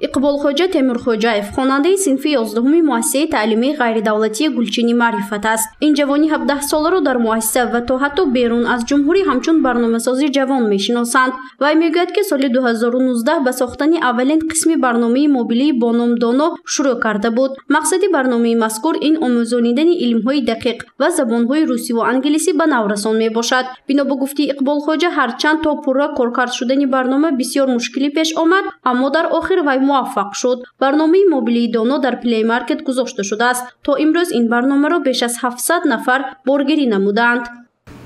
Иқболхоҷа Темурхоҷаев хонандаи синфи 11-уми муассисаи таълимии ғайридавлатии Гулчини Маърифат аст. Ин ҷавони 17-соларо дар муассиса ва то ҳатто берун аз ҷумҳурӣ ҳамчун барномасози ҷавон мешиносанд. Вай мегӯяд, ки соли 2019 ба сохтани аввалин қисми барномаи мобилии бо ном Доно шурӯъ карда буд. Мақсади барномаи мазкур ин омӯзонидани илмҳои дақиқ ва забонҳои русӣ ва англисӣ ба наврасон мебошад. Бино ба гуфтаи Иқболхоҷа, ҳарчанд то пурра коркард шудани барнома бисёр мушкилӣ пеш омад, аммо дар охир вай муваффақ шуд. Барномаи мобилии Доно дар Play Market гузошта шудааст. То имрӯз ин барномаро беш аз 700 нафар боргирӣ намуданд.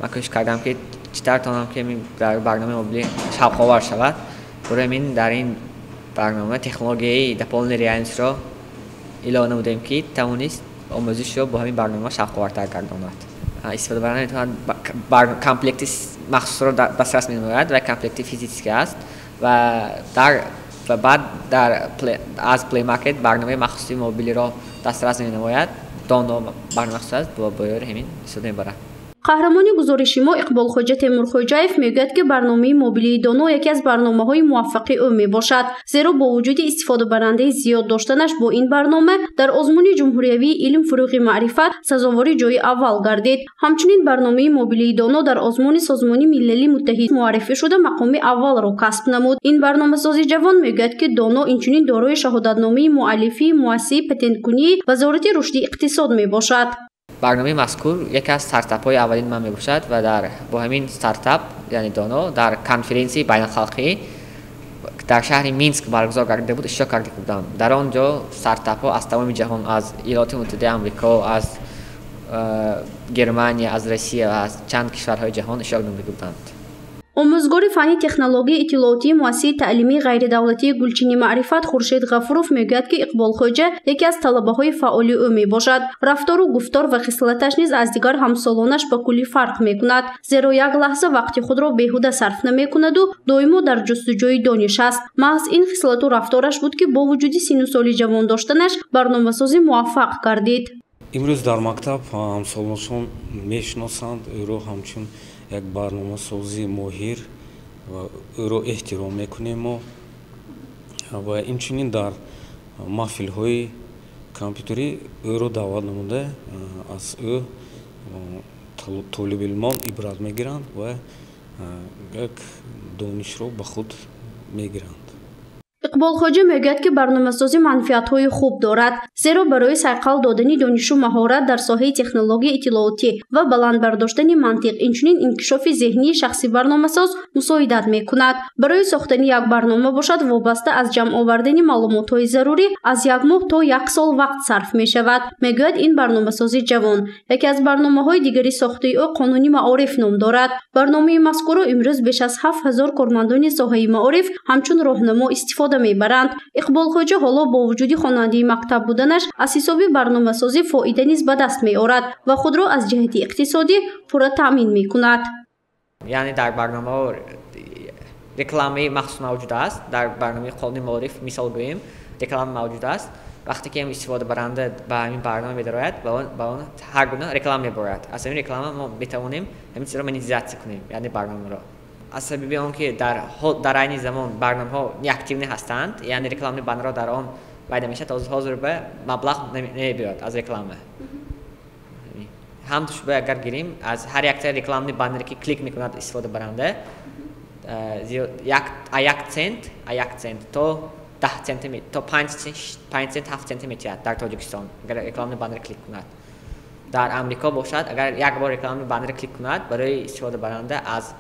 Ман кӯшиш кардам, ки чӣ тавр тавонам, ки дар барномаи мобилӣ шавқовар шавад. Барои ҳамин дар ин барнома технологияи дополненной реальность ро илова намудем, ки тавонист омӯзишро бо ҳамин барнома шавқовартар гардонад. Истифодабаранда метавонад комплекти махсусро дастрас менамояд ва комплекти физический аст ва баъд аз Play Market барномаи махсуси мобилиро дастрас менамояд. Доно барнома махсус аст, бо ёри ҳамин истифода мебарад. Қаҳрамони гузориши мо Иқболхоҷа Темурхоҷаев мегӯяд, ки барномаи мобилии Доно яке аз барномаҳои муваффақи ӯ мебошад, зеро бо вуҷуди истифодабарандаи зиёд доштанаш бо ин барнома дар озмуни ҷумҳуриявии илм фурӯғи маърифат сазовори ҷои аввал гардид. Ҳамчунин барномаи мобилии Доно дар озмуни Созмони Милали Муттаҳид муаррифӣ шуда мақоми аввалро касб намуд. Ин барномасози ҷавон мегӯяд, ки Доно инчунин дорои шаҳодатномаи муаллифии муассисаи патенткунии Вазорати рушди иқтисод мебошад. Барномаи мазкур яке аз стартапҳои аввалини ман мебошад ва дар бо ҳамин стартап, яъне Доно, дар конференсияи байналхалқӣ дар шаҳри Минск баргузор гардида буд, иштирок карда будам. Дар он ҷо стартапҳо аз тамоми ҷаҳон, аз Иёлоти Муттаҳидаи Амрико, аз Германия, аз Россия ва аз чанд кишварҳои ҷаҳон иштирок намуда буданд. Омӯзгори фанни технологияи иттилоотии муассисаи таълимии ғайридавлатии Гулчини Маърифат Хуршед Ғафуров мегӯяд, ки Иқболхоҷа яке аз талабаҳои фаъоли ӯ мебошад. Рафтору гуфтор ва хислаташ низ аз дигар ҳамсолонаш ба куллӣ фарқ мекунад, зеро як лаҳза вақти худро беҳуда сарф намекунаду доимо дар ҷустуҷӯи дониш аст. Маҳз ин хислату рафтораш буд, ки бо вуҷуди синну соли ҷавон доштанаш барномасози муваффақ гардид. Имрӯз дар мактаб ҳамсолонашон мешиносанд ӯро ҳамчун як барномасози моҳир ва ӯро эҳтиром мекунем мо, ва инчунин дар маҳфилҳои компютерӣ ӯро даъват намуда, аз ӯ толибилмон ибрат мегиранд ва як донишро ба худ мегиранд. Иқболхоҷа мегӯяд, ки барномасозӣ манфиатҳои хуб дорад, зеро барои сайқал додани донишу маҳорат дар соҳаи технологияи иттилоотӣ ва баланд бардоштани мантиқ, инчунин инкишофи зеҳнии шахси барномасоз мусоидат мекунад. Барои сохтани як барнома бошад, вобаста аз ҷамъ овардани маълумотҳои зарурӣ аз як моҳ то як сол вақт сарф мешавад, мегӯяд ин барномасози ҷавон. Яке аз барномаҳои дигари сохтаи ӯ Қонуни маориф ном дорад. Барномаи мазкурро имрӯз беш аз 7000 кормандони соҳаи маориф ҳамчун роҳнамо истифода мебаранд. Иқболхоҷа ҳоло бо вуҷуди хонандаи мактаб буданаш аз ҳисоби барномасозӣ фоида низ ба даст меорад ва худро аз ҷиҳати иқтисодӣ пурра таъмин мекунад. Яъне дар барномаҳо рекламаи махсус мавҷуд аст. Дар барномаи Қонуни маориф, мисол гӯем, реклама мавҷуд аст. Вақте ки истифодабаранда ба ҳамин барнома медарояд, ба он ҳар гуна реклама меборад. Аз ҳамин реклама мо метавонем ҳамин чизро монетизатсия кунем, яъне барномаро. Аз сабаби он ки дар айни замон барномаҳо неактивный ҳастанд, яъне рекламный баннерҳо дар он пайдо мешавад, ҳозир ба маблағ намебиёд аз реклама. Ҳам шуба агар гирем, аз ҳар якта рекламный баннере ки клик мекунад истифодабаранда, 1 цент то 10 цент, то 5 цент, 7 цент метиҳад дар Тоҷикистон, агар рекламный баннер клик кунад. Дар Амрико бошад, агар як бор рекламный баннер клик кунад, барои истифодабаранда аз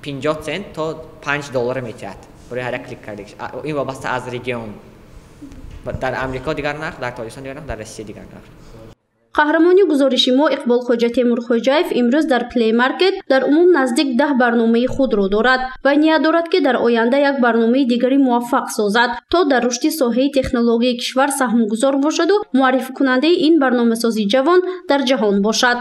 50 цент то 5 доллар метиҳад барои ҳар як клик кардагиш. Ин вобаста аз регион: дар Амрико дигар нарх, дар Тоҷикистон дигар нарх, дар Россия дигар нарх. Қаҳрамони гузориши мо Иқболхоҷа Темурхоҷаев имрӯз дар Play Market дар умум наздик 10 барномаи худро дорад ва ният дорад, ки дар оянда як барномаи дигари муваффақ созад, то дар рушди соҳаи технологияи кишвар саҳмгузор бошаду муаррификунандаи ин барномасози ҷавон дар ҷаҳон бошад.